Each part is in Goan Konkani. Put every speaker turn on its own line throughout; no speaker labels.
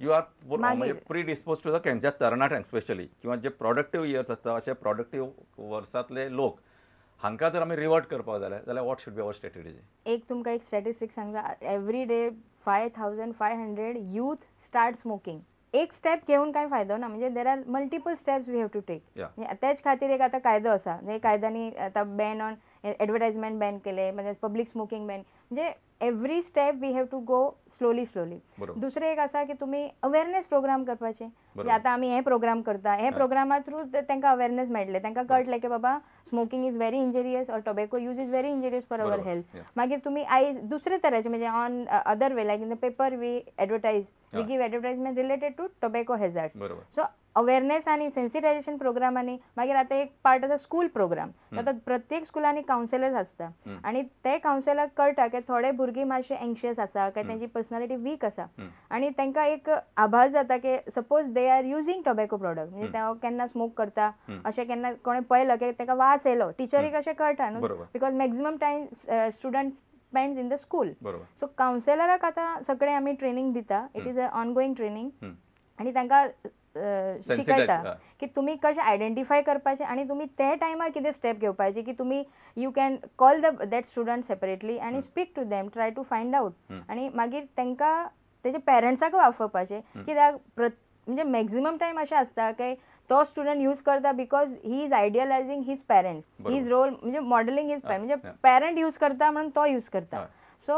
You are म्हणजे प्रिडिस्पोज टू the cancer. तरणाट्यांक स्पेशली किंवा जे प्रोडक्टीव इयर्स आसता अशे प्रोडक्टीव वर्सांतले लोक हांकां जर आमी रिवर्ट करपाक जाल्यार जाल्यार what should be our strategy?
एक तुमकां एक स्टॅटिस्टिक सांगता, every day 5500 youth start smoking. एक स्टेप घेवन कांय फायदो ना, म्हणजे there are multiple steps we have to take. तेच खातीर एक आतां कायदो आसा, हे कायद्यांनी आतां बॅन ऑन एडवर्टायजमेंट बॅन केले, म्हणजे पब्लीक स्मोकींग बॅन, म्हणजे every step we have to go slowly slowly. दुसरें एक आसा की तुमी अवेरनेस प्रोग्राम करपाचे, म्हणजे आतां आमी हे प्रोग्राम करता, हे प्रोग्रामा थ्रू तांकां अवेरनेस मेळटलें, तांकां कळटलें की बाबा smoking is very injurious or tobacco use is very injurious for our health. मागीर तुमी आयज दुसरे तरेचे म्हणजे on other way like in the paper we advertise, we give advertisement related to tobacco hazards. So awareness आनी सेन्सिटायझेशन प्रोग्राम. आनी मागीर आतां एक पार्ट आसा स्कूल प्रोग्राम. आतां प्रत्येक स्कुलांनी कावन्सिलर्स आसता आनी ते कावन्सिलराक कळटा की थोडे भुरगीं मातशे एंक्शियस आसा काय तेंची पर्सनॅलिटी वीक आसा आनी तांकां एक आभास जाता की suppose they are using tobacco product, म्हणजे ते केन्ना स्मोक करता अशें केन्ना कोणें पळयलो की ताका वास येयलो, टिचरीक अशें कळटा न्हू, because maximum time students spends in the school. So कावन्सिलराक आतां सगळें आमी ट्रेनींग दिता, it is a ongoing training, आनी तांकां शिकयता की तुमी कशें आयडेंटिफाय करपाचें आनी तुमी ते टायमार कितें स्टेप घेवपाचे, की तुमी you can call the that student separately आनी speak to them, try to find out, आनी मागीर तांकां तेजे पेरंट्साकूय आफोवपाचें, कित्याक म्हणजे मॅक्झिमम टायम अशें आसता की तो स्टुडंट यूज करता because he is idealising his parents, his role म्हणजे मॉडलिंग his parent, म्हणजे पेरंट यूज करता म्हणून तो यूज करता. So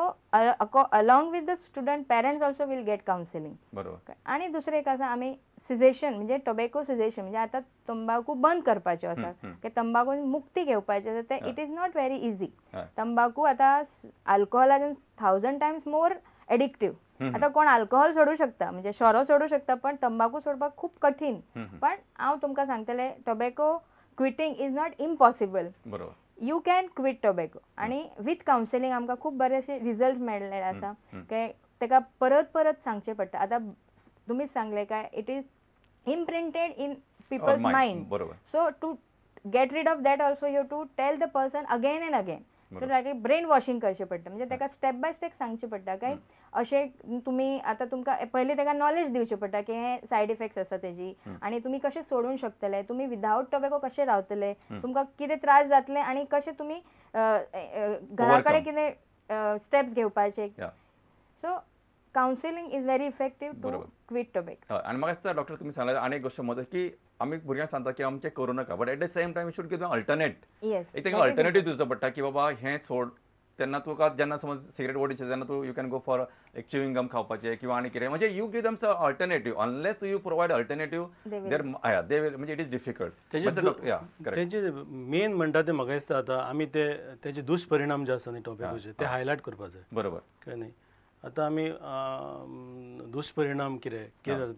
along with the student parents also will get counselling.
बरोबर.
आनी दुसरें एक आसा आमी सिजेशन, म्हणजे टोबॅको सिजेशन, म्हणजे आतां तंबाकू बंद करपाच्यो आसा की तंबाकू मुक्ती घेवपाची आसा, तें it is not very easy. तंबाकू आतां आल्कोहोलाच्यान 1000 टायम्स मोर एडिक्टीव. आतां कोण आल्कोहोल सोडूं शकता, म्हणजे सोरो सोडूं शकता, पण तंबाकू सोडपाक खूब कठीण. पण हांव तुमकां सांगतलें tobacco quitting is not impossible.
बरोबर.
You can quit tobacco आनी विथ कावन्सिलींग आमकां खूब बरे अशे रिजल्ट मेळ्ळेले आसा की ताका परत परत सांगचें पडटा. आतां तुमीच सांगलें काय it is imprinted in people's mind. So to get rid of that also you to tell the person again and again. So like brain washing करचें पडटा, म्हणजे ताका स्टेप बाय स्टेप सांगचें पडटा काय अशें तुमी आतां तुमकां पयलीं ताका नॉलेज दिवचें पडटा की हे सायड इफेक्ट्स आसा तेजी आनी तुमी कशें सोडूंक शकतले, तुमी विदावट टोबॅको कशें रावतले, तुमकां कितें त्रास जातले आनी कशें तुमी घरा कडेन कितें स्टेप्स घेवपाचे. So counselling is very effective to quit tobacco.
आनी म्हाका दिसता डॉक्टर तुमी सांगलें आनी एक गोश्ट म्हत्वाची की आमी भुरग्यांक सांगता की आमचें करूं नाका, but at the same time you should give them alternate. एक तांकां अल्टरनेटीव दिवचो पडटा की बाबा हें सोड, तेन्ना तुका जेन्ना समज सिगरेट ओडीचे तेन्ना तूं you can go for एक च्युइंग गम खावपाचें किंवा आनी कितें, म्हणजे you give them some alternative. Unless you provide alternative there they will, म्हणजे it is difficult.
तेजे मेन म्हणटा ते म्हाका दिसता आतां आमी ते तेजे दुश्परिणाम जे आसा न्ही टोबॅकोचे ते हायलायट करपाक जाय.
बरोबर.
कळ्ळें न्ही? आतां आमी दुश्परिणाम कितें कितें जाता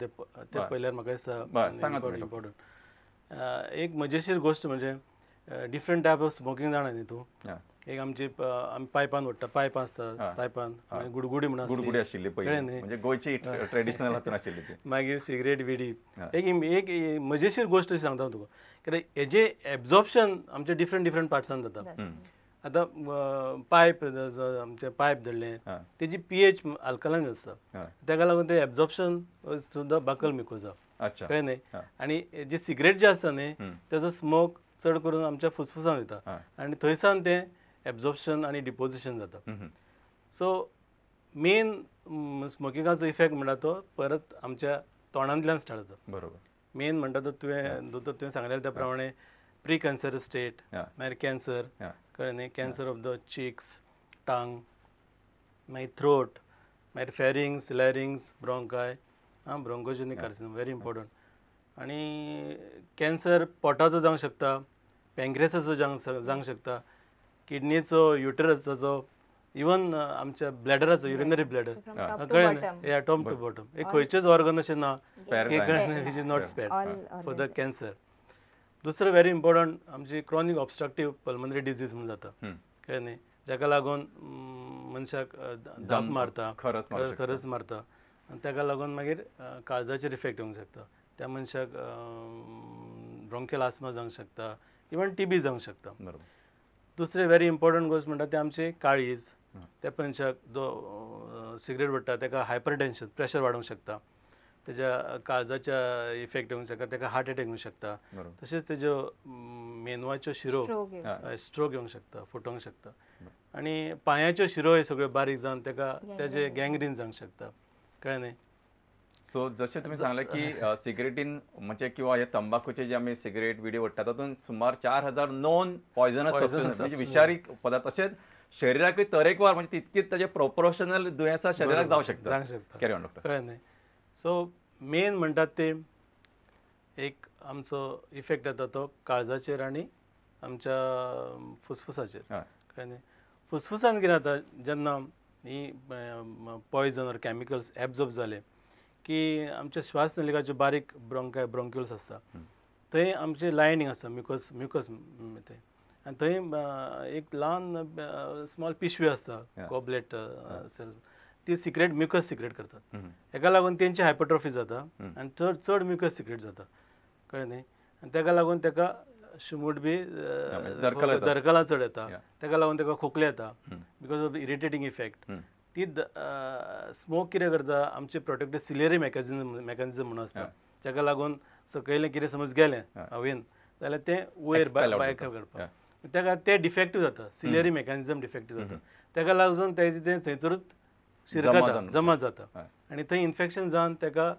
ते पळयल्यार म्हाका दिसता इम्पॉर्टंट. एक मजेशीर गोश्ट म्हणजे डिफरंट टायप ऑफ स्मोकींग जाणा न्ही तूं, एक आमची आमी पायपान ओडटा, पायपां आसता, पायपान गुडगुडी म्हणून
गुडगुडी आशिल्ली पयलीं, म्हणजे गोंयची ट्रेडिशनल हातून आशिल्ली ती,
मागीर सिगरेट विडी. एक एक मजेशीर गोश्ट अशी सांगता तुका, कित्याक हेजें एब्जॉर्प्शन आमच्या डिफरंट डिफरंट पार्ट्सान जाता. आतां पायप आमचें पायप धरलें तेजी पीएच अल्कलायन आसता, ताका लागून तें एब्जॉर्प्शन सुद्दां बाकल मिकोजा. कळ्ळें न्ही? आनी जे सिगरेट जे आसता न्ही तेजो स्मोक चड करून आमच्या फुसफुसान वयता आनी थंयसान तें एब्जॉर्प्शन आनी डिपोजिशन जाता. सो मेन स्मोकिंगाचो इफेक्ट म्हणटा तो परत आमच्या तोंडांतल्यान स्टार्ट जाता.
बरोबर.
मेन म्हणटा तो तुवें दोतोर तुवें सांगलें त्या प्रमाणे प्री कॅन्सर स्टेट, मागीर कॅन्सर, कळ्ळें न्ही, cancer of the cheeks, tongue, मागीर थ्रोट, मागीर फॅरिंग्स, लॅरिंग्स, ब्रोंकाय, आं ब्रोंकोजेनिक कार्सिनोमा व्हेरी इम्पॉर्टंट. आनी कॅन्सर पोटाचो जावंक शकता, पँक्रियासाचो जावंक शकता, किडनीचो, युटरसाचो, इवन आमच्या ब्लॅडराचो, युरिनरी ब्लॅडर, कळ्ळें न्ही, या टॉप टू बॉटम एक खंयचेच ऑर्गन अशें ना which is not spared for the cancer. दुसरें व्हेरी इम्पॉर्टंट आमची क्रॉनीक ऑब्स्ट्रक्टीव पल्मनरी डिजीज म्हणून जाता, कळ्ळें न्ही, जाका लागून मनशाक धाप मारता, खरस मारता आनी ताका लागून मागीर काळजाचेर इफेक्ट येवंक शकता, त्या मनशाक ब्रोंकियल आस्मा जावंक शकता, इवन टीबी जावंक शकता.
बरोबर.
दुसरें व्हेरी इम्पॉर्टंट गोश्ट म्हणटा तें आमचें काळीज, त्या मनशाक जो सिगरेट ओडटा ताका हायपर टेन्शन, प्रेशर वाडोवंक शकता. तेज्या काळजाच्या इफेक्ट येवंक शकता, ताका हार्ट एटॅक येवंक शकता, तशेंच तेज्यो मेंदवाच्यो शिरो स्ट्रोक येवंक शकता, फुटोंक शकता, आनी पांयाच्यो शिरो हे सगळ्यो बारीक जावन ताका तेजे गँग्रीन जावंक शकता, कळ्ळें न्ही.
सो जशें तुमी सांगलें की सिगरेटीन म्हणजे किंवा हे तंबाखूचे जे आमी सिगरेट विडी ओडटा तातूंत सुमार 4000 नॉन पॉयझनस सबस्टन्स म्हणजे विशारी पदार्थ, तशेंच शरिराकूय तरेकवार म्हणजे तितकीच ताजे प्रोपोर्शनल दुयेंसां शरिराक जावं शकता.
जावंक शकता.
Carry on doctor.
कळ्ळें न्ही. सो मेन म्हणटात ते एक आमचो इफेक्ट येता तो काळजाचेर आनी आमच्या फुसफुसाचेर, कळ्ळें न्ही. फुसफुसान कितें जाता, जेन्ना ही पॉयझन ऑर कॅमिकल्स एब्जॉर्ब जाले की आमच्या श्वास नलिकाच्यो बारीक ब्रोंक्युल्स आसता, थंय आमचें लायनींग आसता म्युकस थंय, आनी थंय एक ल्हान स्मॉल पिशवी आसता गॉबलेट सेल्स, ती सिक्रेट म्युकस सिक्रेट करतात, हेका लागून तेंची हायपरट्रॉफी जाता आनी चड चड म्युकस सिक्रेट जाता, कळ्ळें न्ही. आनी तेका लागून तेका शिमूट बी दरकलां चड येता, तेका लागून तेका खोकले येता because of the irritating effect. ती स्मोक कितें करता, आमचे प्रोटेक्टिव सिलियरी मॅकॅनिझम म्हणून आसता, ताका लागून सकयलें कितें समज गेलें हवेन जाल्यार तें वयर भायर करपाक ताका तें डिफेक्टीव जाता, सिलियरी मॅकॅनिझम डिफेक्टीव जाता, ताका लागून तेजें तें थंयसरूच शिरकता, जमा जाता आनी थंय इन्फेक्शन जावन ताका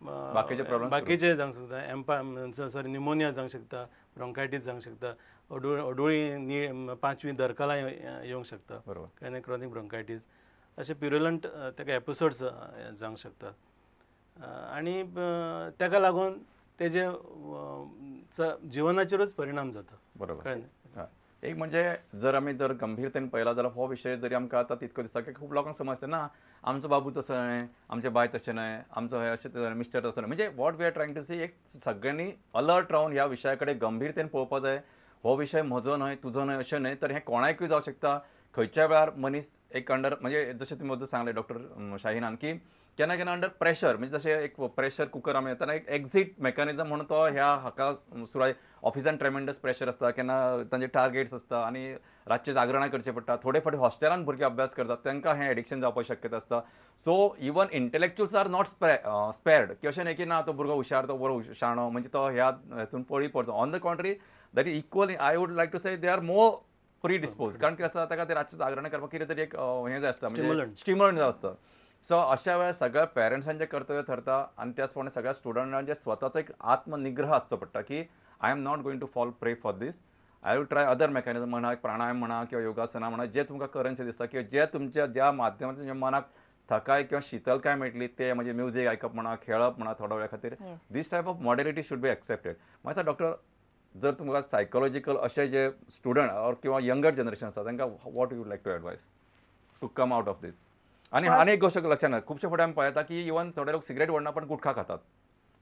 बाकीचे जावंक शकता, एम्पा सॉरी न्युमोनिया जावंक शकता, ब्रोंकायटीस जावंक शकता, अडुळी पांचवी दरकलां येवंक शकता, कळ्ळें, क्रॉनीक ब्रोंकायटीस, अशे प्युरुलंट ताका एपिसोड्स जावंक शकता आनी ताका लागून तेजे जिवनाचेरूच परिणाम जाता.
बरोबर. एक म्हणजे जर आमी जर गंभीरतेन पळयला जाल्यार हो विशय जरी आमकां आतां तितको दिसता की खूब लोकांक समजता ना आमचो बाबू तसो न्हय, आमचें बाय तशें न्हय, आमचो हें अशें मिस्टर तसो न्हय, म्हणजे what we are trying to see, एक सगळ्यांनी अलर्ट रावन ह्या विशया कडेन गंभीरतेन पळोवपाक जाय. हो विशय म्हजो न्हय, तुजो न्हय अशें न्हय, तर हें कोणाकूय जावं शकता. खंयच्या वेळार मनीस एक अंडर म्हणजे जशें तुमी वद्दू सांगलें डॉक्टर शाहीनान की केन्ना केन्ना अंडर प्रेशर म्हणजे जशें एक प्रेशर कुकर आमी येतना एक एक्झीट मॅकॅनिझम म्हणून तो ह्या हाका सुरवात ऑफिसान ट्रेमेंडस प्रेशर आसता, केन्ना तांचे टार्गेट्स आसता आनी रातचें जागरणां करचें पडटा, थोडे फावटी हॉस्टेलान भुरगे अभ्यास करतात तांकां हें एडिक्शन जावपाक शक्यता आसता. So even intellectuals are not spared की अशें न्हय की ना तो भुरगो हुशार, तो बरो शाणो म्हणजे तो ह्या हेतून पळी पडचो. On the contrary that is equally I would like to say they are more predispose, कारण कितें आसता ताका ते रातचें जागरण करपाक कितें तरी एक हें जाय आसता, म्हणजे स्टिम्युलंट जाय आसता. सो अशा वेळार सगळ्या पेरंट्सांचें कर्तव्य थरता आनी त्याच प्रमाणे सगळ्या स्टुडंटांचें स्वताचो एक आत्मनिग्रह आसचो पडटा की I am not going to fall prey for this, I will try other mechanism म्हणा, प्राणायाम म्हणा किंवा योगासनां म्हणा, जे तुमकां करनशें दिसता किंवा जे तुमच्या ज्या माध्यमांतल्यान तुमच्या मनाक थकाय किंवा शितलकाय मेळटली ते म्हणजे म्युजीक आयकप म्हणा, खेळप म्हणा थोडो वेळ खातीर, this type of modality should be accepted. मागीर डॉक्टर जर तुमकां सायकोलॉजिकल अशे जे स्टुडंट ऑर किंवा यंगर जनरेशन आसा तांकां what you like to advise to come out of this? आनी आनी एक गोश्ट लक्षात खुबशे फावटी आमी पळयता की इवन थोडे लोक सिगरेट ओडना पण गुटखा खातात.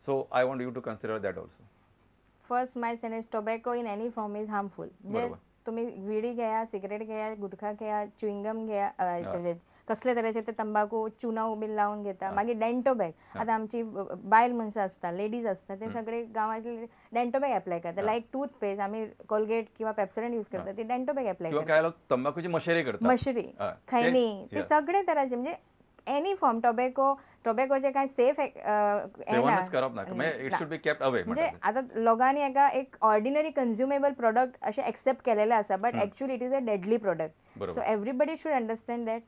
So I want you to consider that also.
First my sense tobacco in any form is harmful. म्हणजे तुम्ही विडी घेया, सिगरेट घेया, गुटखा घेया, च्युइंगम घेया, कसले तरेचे ते तंबाकू चुना बीन लावन घेता, मागीर डेंटो बॅग. आतां आमची बायल मनशां आसता, लेडीज आसता, ते सगळे गांवांतले डेंटो बॅग एप्लाय करता, लायक टूथपेस्ट आमी कोलगेट किंवा पेप्सोडेंट यूज करता, ती डेंटो बॅग एप्लाय करता,
तंबाखूची मशेरी करता,
मशेरी खैनी, ते सगळे तराचे म्हणजे एनी फॉर्म टोबॅको, टोबॅकोचे काय सेफ म्हणजे आतां लोकांनी एका एक ऑर्डिनरी कन्ज्युमेबल प्रोडक्ट अशें एक्सेप्ट केलेलें आसा, but actually it is a deadly product. So everybody should understand that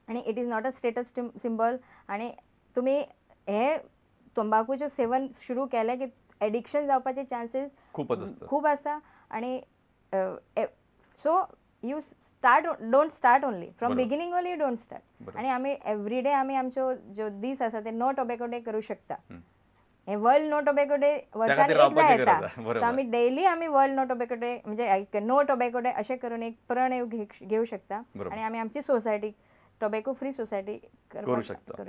आनी it is not a status symbol. आनी तुमी हे तंबाकूचें सेवन सुरू केलें की एडिक्शन जावपाचे चान्सीस खूब आसा. आनी so you start, don't start only from beginning only, you don't start. आनी आमी एवरी डे आमी आमच्यो ज्यो दीस आसा ते नो टोबॅको डे करूं शकता. हे वर्ल्ड नो टोबॅको डे वर्सान एकदां येता, सो आमी डेली आमी वर्ल्ड नो टोबॅको डे म्हणजे नो टोबॅको डे अशें करून एक प्रण घेवं शकता आनी आमी आमची सोसायटी टोबॅको फ्री सोसायटी करूं शकता.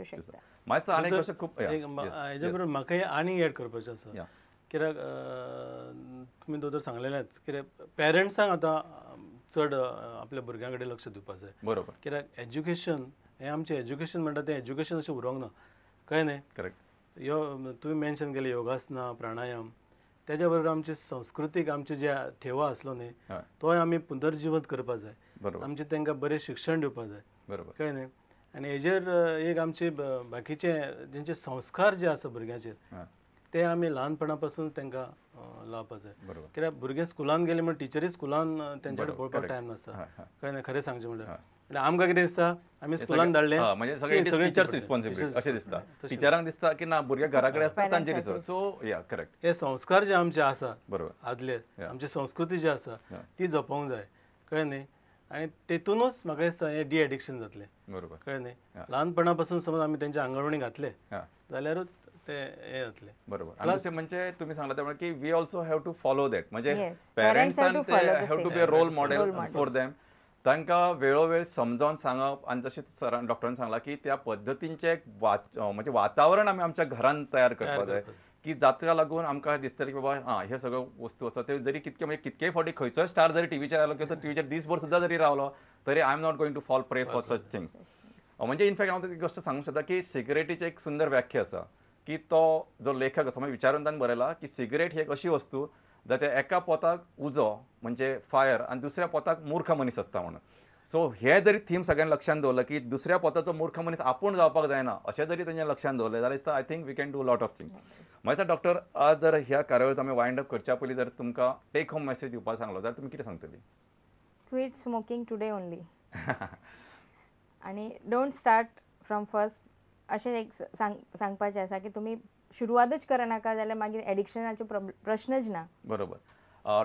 हेजे बरोबर म्हाका आनी एड करपाचें आसा, कित्याक तुमी दोतोर सांगलेलेंच कित्याक पेरंट्सांक आतां चड आपल्या भुरग्यां कडेन लक्ष दिवपाक जाय.
बरोबर.
कित्याक एज्युकेशन हें आमचें एज्युकेशन म्हणटा तें एज्युकेशन अशें उरोंक ना, कळ्ळें न्ही?
करेक्ट.
यो तुमी मेन्शन केलें योगासनां, प्राणायाम, तेज्या बरोबर आमचे संस्कृतीक आमचे जे ठेवा आसलो न्ही तोय आमी पुनर्जिवंत करपाक जाय. आमचें तांकां बरें शिक्षण दिवपाक जाय.
बरोबर.
कळ्ळें न्ही? आनी हेजेर एक आमचे बाकीचे जेंचे संस्कार जे आसा भुरग्यांचेर ते आमी ल्हानपणा पासून तांकां लावपा जाय. कित्याक भुरगे स्कुलान गेले म्हण टिचरी स्कुलान तेंच्या कडेन पळोवपाक टायम नासता. कळ्ळें न्ही? खरें सांगचें म्हणल्यार आमकां कितें दिसता आमी स्कुलान धाडले
म्हणजे सगळे टिचर्स रिस्पॉन्सिबिलिटी अशें दिसता. टिचरांक दिसता की ना भुरगे घरा कडेन आसता तांचे रिसोर्स. सो या करेक्ट.
हे संस्कार जे आमचे आसा बरोबर आदले आमची संस्कृती जी आसा ती जपोवंक जाय. कळ्ळें न्ही? आनी तेतूनच म्हाका दिसता हें डी एडिक्शन जातलें.
बरोबर.
कळ्ळें न्ही? ल्हानपणा पासून समज आमी तेंच्या आंगणवणी घातले जाल्यारूच ते हे जातलें.
बरोबर. आनी दुसरें म्हणजे तुमी सांगला त्या की we also have to follow that. म्हणजे पेरंट्सान have to be a role model for them. तांकां वेळोवेळ समजावन सांगप आनी जशें सरान डॉक्टरान सांगलां की त्या पद्दतींचें म्हणजे वातावरण आमी आमच्या घरान तयार करपाक जाय की जाका लागून आमकां दिसतलें की बाबा हां हे सगळ्यो वस्तू आसा ते जरी कितके म्हणजे कितकेय फावटी खंयचोय स्टार जरी टिवीचेर आयलो किंवा टिवीचेर दीसभर सुद्दां जरी रावलो तरी I am not going to fall prey for such things. म्हणजे इनफॅक्ट हांव ती गोश्ट सांगूंक शकता की सिगरेटीची एक सुंदर व्याख्या आसा की तो जो लेखक आसा म्हणजे विचारवंतान बरयला की सिगरेट ही एक अशी वस्तू जाच्या एका पोताक उजो म्हणजे फायर आनी दुसऱ्या पोताक मूर्ख मनीस आसता म्हणून. सो हे जरी थीम सगळ्यांनी लक्षांत दवरलं की दुसऱ्या पोताचो मूर्ख मनीस आपूण जावपाक जायना अशें जरी तेंच्या लक्षांत दवरलें जाल्यार दिसता I think we can do lot of thing. मागीर डॉक्टर आज जर ह्या कार्यावळीचो आमी वायंड अप करच्या पयलीं जर तुमकां टेक होम मॅसेज दिवपाक सांगलो जाल्यार तुमी कितें सांगतली?
क्विट स्मोकींग टुडे ओनली आनी don't start from first. अशें एक सांगपाचें आसा की तुमी सुरवातूच करनाका जाल्यार मागीर एडिक्शनाचो प्रश्नच ना.
बरोबर.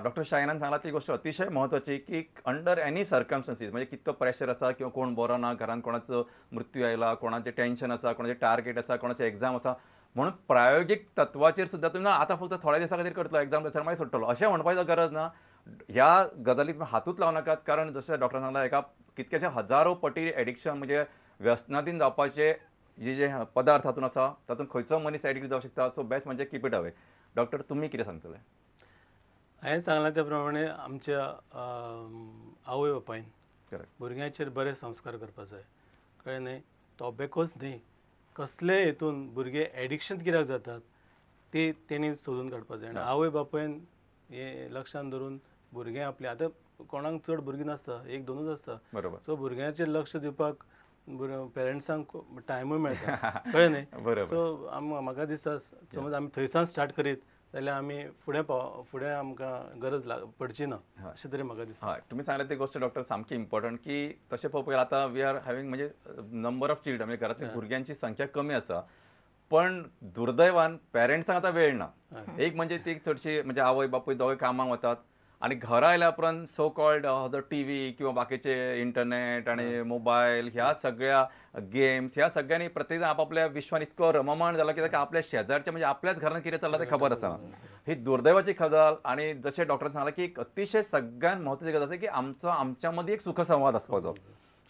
डॉक्टर शाहिनान सांगला ती गोष्ट अतिशय म्हत्वाची की अंडर एनी सर्कमस्टन्सीस म्हणजे कितको प्रेशर आसा किंवा कोण बरो ना, घरान कोणाचो मृत्यू आयला, कोणाचें टेंशन आसा, कोणाचें टार्गेट आसा, कोणाचें एग्जाम आसा, म्हणून प्रायोगीक तत्वाचेर सुद्दां तुमी ना आतां फक्त थोड्या दिसां खातीर करतलो एग्जाम थंयसर मागीर सोडटलो अशें म्हणपाची गरज ना. ह्या गजाली तुमी हातूच लावं नाकात कारण जशें डॉक्टरान सांगलां एका कितकेशे हजारो पटी एडिक्शन म्हणजे व्यसनाधीन जावपाचे जे जे पदार्थ हातून आसा तातूंत खंयचो मनीस एडिक्ट जावंक शकता. सो बेस्ट म्हणजे कीप it away. Doctor तुमी कितें सांगतले?
हांवें सांगलां त्या प्रमाणे आमच्या आवय बापायन भुरग्यांचेर बरे संस्कार करपाक जाय. कळ्ळें न्ही? टोबॅकोच न्ही कसले हेतून भुरगे एडिक्शन कित्याक जातात ते तेणी सोदून काडपाक जाय. आनी आवय बापायन हें लक्षांत धरून भुरगें आपलें आतां कोणाक चड भुरगीं नासता, एक दोनूच आसता.
बरोबर.
सो भुरग्यांचेर लक्ष दिवपाक पेरंट्सांक टायमूय मेळटा. कळ्ळें न्ही? सो म्हाका दिसता समज आमी थंयसान स्टार्ट करीत जाल्यार आमी फुडें फुडें आमकां गरज पडची ना अशें तरी म्हाका दिसता.
हय, तुमी सांगलें ती गोश्ट डॉक्टर सामकी इम्पॉर्टंट की तशें पळोवपाक गेल्यार आतां we are having म्हणजे नंबर ऑफ चिल्ड्रन म्हणजे घरांतल्या भुरग्यांची संख्या कमी आसा पण दुर्दैवान पेरंट्सांक आतां वेळ ना. एक म्हणजे ती चडशी म्हणजे आवय बापूय दोगांय कामाक वतात आनी घरा आयल्या उपरांत सो कॉल्ड जो टी व्ही किंवा बाकीचे इंटरनेट आनी मोबायल ह्या सगळ्या गेम्स ह्या सगळ्यांनी प्रत्येक जाण आपापल्या विश्वान इतको रममाण जाला की ताका आपल्या शेजारच्या म्हणजे आपल्याच घरान कितें चल्लां तें खबर आसना. ही दुर्दैवाची गजाल. आनी जशें डॉक्टरान सांगलां की एक अतिशय सगळ्यांत म्हत्वाची गजाल आसा की आमचो आमच्या मदीं एक सुखसंवाद आसपाचो.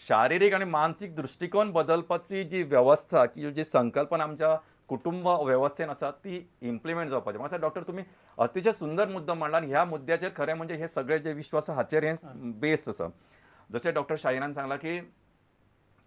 शारिरीक आनी मानसीक दृश्टिकोन बदलपाची जी वेवस्था की जी संकल्पना आमच्या कुटुंब वेवस्थेन आसा ती इम्प्लिमेंट जावपाची. म्हाका डॉक्टर तुमी अतिशय सुंदर मुद्दो मांडला आनी ह्या मुद्द्याचेर खरें म्हणजे हे सगळे जे विश्व आसा हाचेर हें बेस आसा. जशें डॉक्टर शाहिनान सांगलां की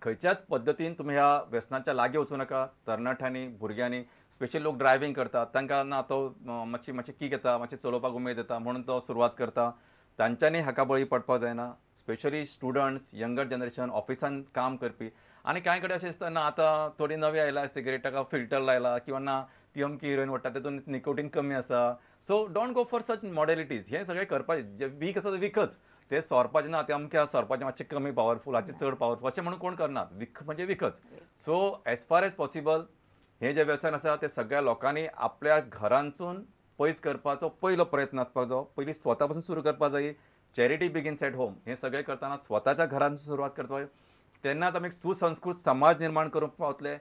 खंयच्याच पद्दतीन तुमी ह्या व्यसनाच्या लागीं वचूं नाका. तरणाट्यांनी भुरग्यांनी स्पेशली लोक ड्रायव्हींग करतात तांकां ना तो मातशी मातशी कीक येता, मातशी चलोवपाक उमेद येता म्हणून तो सुरवात करता, तांच्यांनी हाका बळी पडपाक जायना. स्पेशली स्टुडंट्स, यंगर जनरेशन, ऑफिसान काम करपी आनी कांय कडेन अशें दिसता ना आतां थोडी नवी आयला सिगरेट ताका फिल्टर लायला किंवा ना ती अमकी हिरोइन ओडटा तेतून निकोटीन कमी आसा. So don't go for such modalities. हें सगळें करपाचें जे वीक आसा तें विकच, ते सोरपाचें ना ते अमक्या सोरपाचें मातशें कमी पावरफूल हाचें चड पावरफूल अशें म्हणून कोण करनात. विक म्हणजे विकच. So as far as possible हें जें व्यसन आसा तें सगळ्या लोकांनी आपल्या घरांतसून पयस करपाचो पयलो प्रयत्न आसपाक जाय. पयलीं स्वता पासून सुरू करपाक जाय. चॅरिटी बिगिन्स एट होम हें सगळें करतना स्वताच्या घरांतसून सुरवात करपाक जाय. तेन्नाच आमी एक सुसंस्कृत समाज निर्माण करूंक पावतले.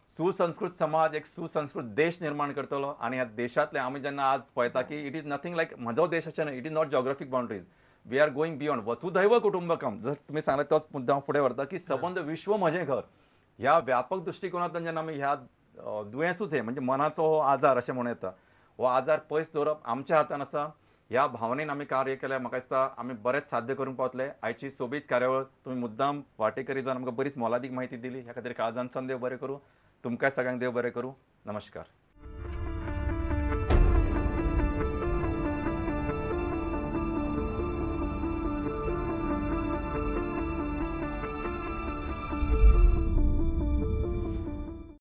सुसंस्कृत समाज एक सुसंस्कृत देश निर्माण करतलो. आनी ह्या देशांतले आमी जेन्ना आज पळयता की it is nothing लायक म्हजो देश अशें न्हय, it is not geographic boundaries, we are going beyond. वसुधैव कुटुंबकम जर तुमी सांगलें तोच मुद्दो हांव फुडें व्हरता की सबंद विश्व म्हजें घर ह्या व्यापक दृश्टिकोनांतल्यान जेन्ना आमी ह्या दुयेंसूच हें म्हणजे मनाचो हो आजार अशें म्हणूं येता, हो आजार पयस दवरप आमच्या हातान आसा. ह्या भावनेन आमी कार्य केल्यार म्हाका दिसता आमी बरेंच साध्य करूंक पावतले. आयची सोबीत कार्यावळ तुमी मुद्दाम वाटेकरी जावन आमकां बरीच मोलादीक म्हायती दिली ह्या खातीर काळजान देव बरें करूं. तुमकां सगळ्यांक देव बरें करूं. नमस्कार.